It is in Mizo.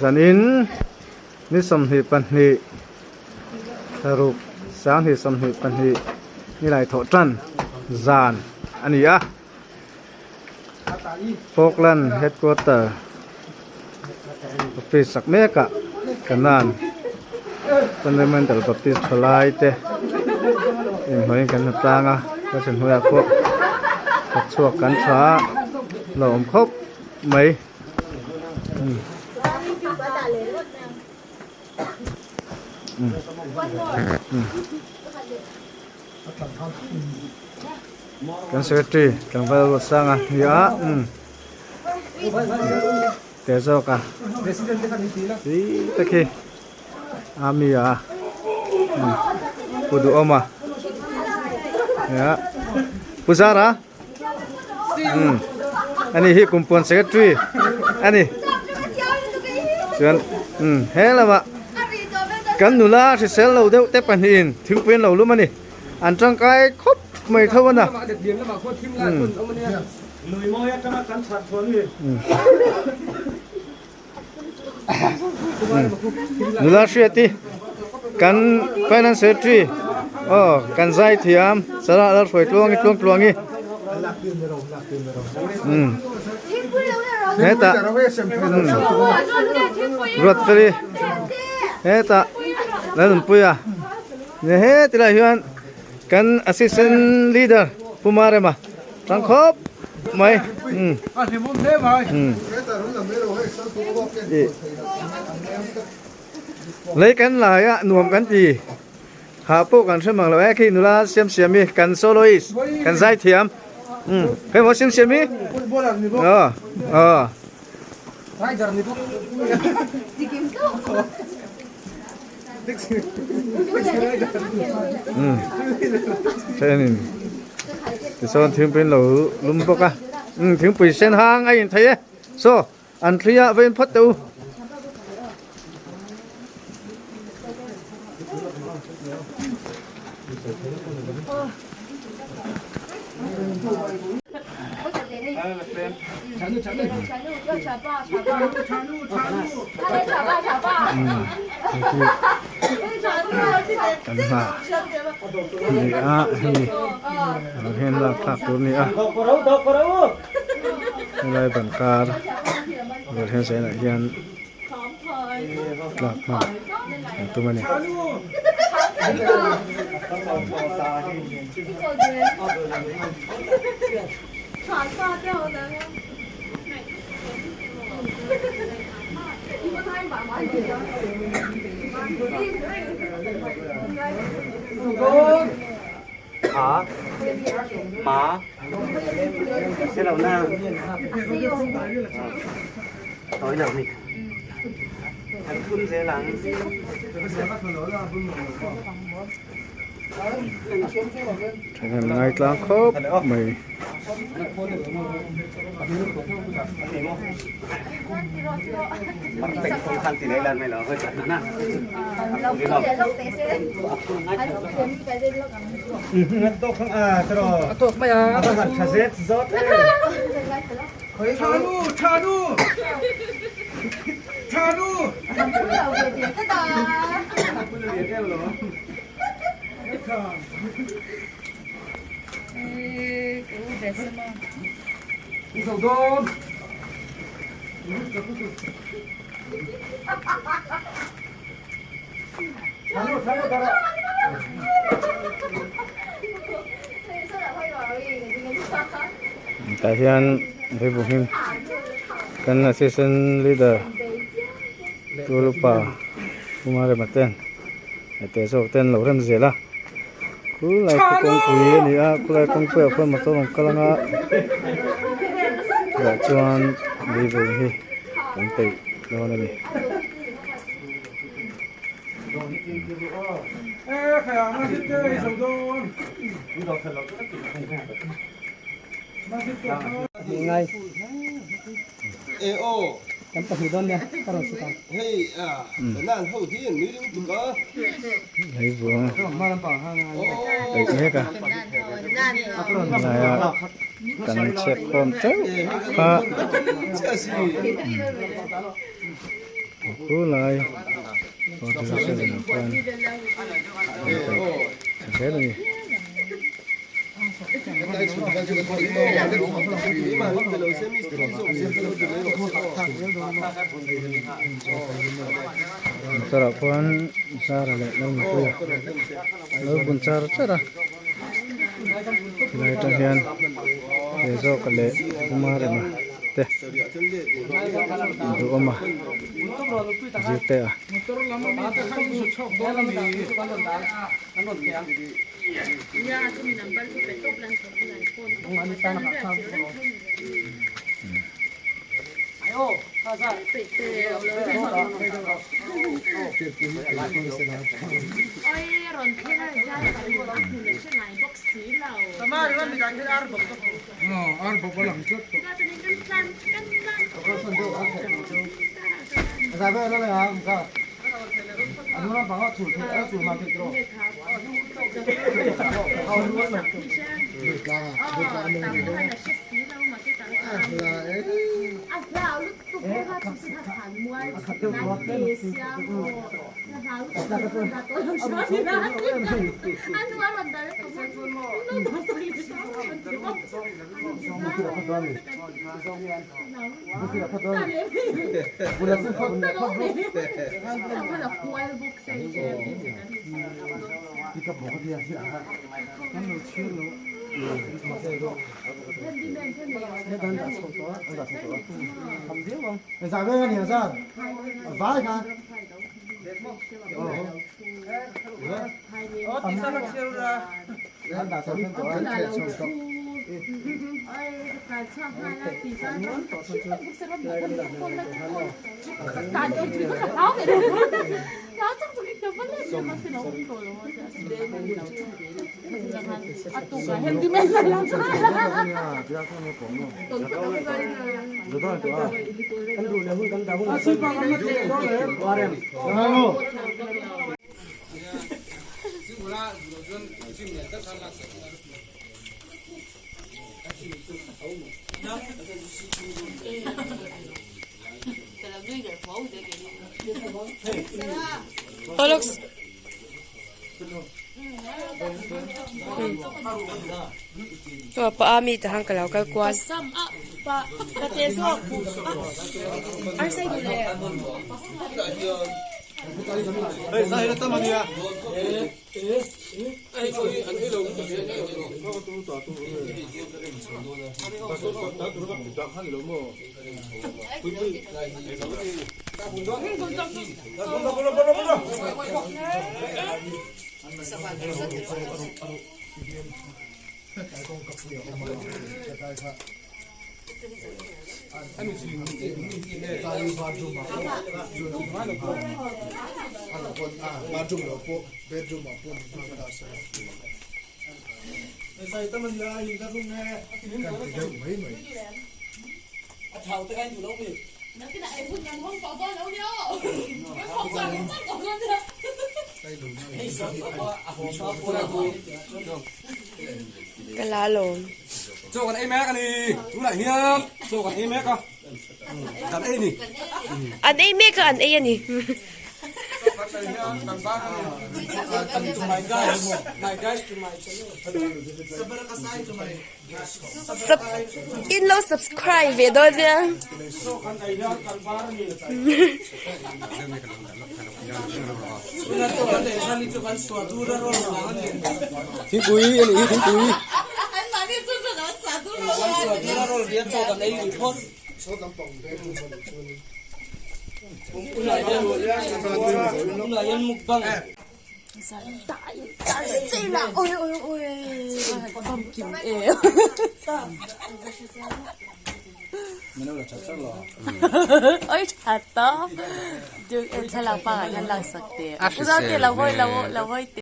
Zanin ni 22 thlaruk 2022 nilai thawh tan zan a ni a Falkland headquarter office sak mek ah kanan Fundamental Baptist thalai te inhnuaiin kan hmu tlang a ka chhun hnuaiah pawh kawt chhuak kan tha a lo awm khawp mai. Kan secretary tlangval Ruatsanga ni a te zawk a tui tak hi army a pu duhawm a nia pu zara ani hi kumpuan secretary ani chuan he lamah kan nula hrisel lo deuh te pahnihin thingpui an lo lum ani an tangkai khawp mai tho a na Nula hriati kan finance secretary aw kan zai thiam sala lal hruai tluangi tluang tluangi um hetah um ruat feli hetah lalnunpuia ni heti lai hian kan assistant leader Pu Marema. Tang khawp mai. Um. Um. Lei kan lai a nuam kan ti. Ha pawh kan hre mang lo e khi nula siam siam hi kan soloist kan zai thiam. Um. Hei maw siam siam hi? Ờ. Ờ. Um thenin tichuan thingpui an lo lum bawk a um thingpui sen hang a in thei e saw an thli ah va in phawt teh u. Kan hna ni a hemi ah hian lak thlak tur a ni a helai ban kar tur hian zainah hian tlak hna an tum a ni. Thahnem ngai tlang khawp mai. Tah hian Bible hming kan assistant leader Tulupa Kumarema ten hete zawk ten lo rem zel a khulai khu kawngpui a ni a khulai kawngpui ah khuan motor rawn kal anga tah chuan bible hi kan peih dawn a ni. Leivung peih mek a helaia kan chhiat khawm teuh kha khulai ah khuan an peih ta zel a ni. Motor ah khuan Zara leh Lalmapuia lo bun char char a helai atang hian he zawk leh Pumarema te duhawma zirte a. Pa mi te han ka lo kal kual. Ka la lawm. Chaw kan ei mek a ni. Tunah hian chaw kan ei mek a. Kan ei ni. An ei mek a an ei a ni. Sub in lo subscribe ve dawn nia. Thingpui a nih hi thingpui.